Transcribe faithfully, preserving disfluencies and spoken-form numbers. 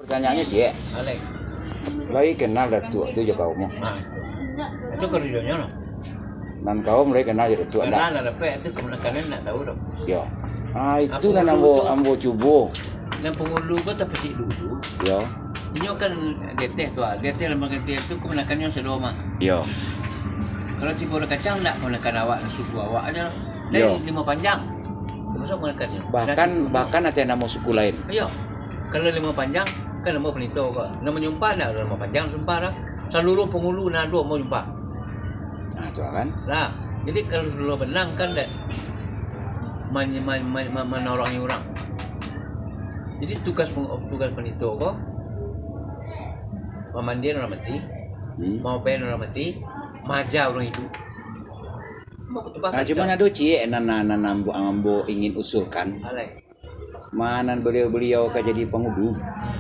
Tanyonyo ciek. Alek. Lai kenal Datuak tu jo kaum? Ah, itu. Itu karajonyo lah. Nan kaum lai kenal jo Datuak ndak? Kenal lah, tapi itu kamanakan nak tahu tu. Yo. Ah, itu nan ambo, ambo cubo. Nan pangulu ko tapi dulu. Yo. Inyo kan di ateh tu, ah. Di ateh dalam ganti tu kamanakannyo sado mah. Yo. Kalau tibo urang kacang ndak kamanakan awak, suku awak aja. Dari Lima Panjang. Termasuk kamanakan. Bahkan, bahkan ateh namo suku lain. Iyo. Kalau Lima Panjang, kan namo panito ko. Namo nyumpah ndak ado Lima Panjang sumpah dah. Saluruh pangulu nan ado mau nyumpah. Nah, tu kan. Lah, jadi kalau sudah benang kan dak man-, man-, man-, man-, manarongi urang. Jadi tugas peng-, tugas panito ko mamandian urang mati, hmm, maubain urang mati, maaja urang iduik. Nah, cuman ado ciek nan, nan, nan ambo, ambo ingin usulkan. Alai. Ma nan baliau-baliau ka jadi pangulu. Hmm.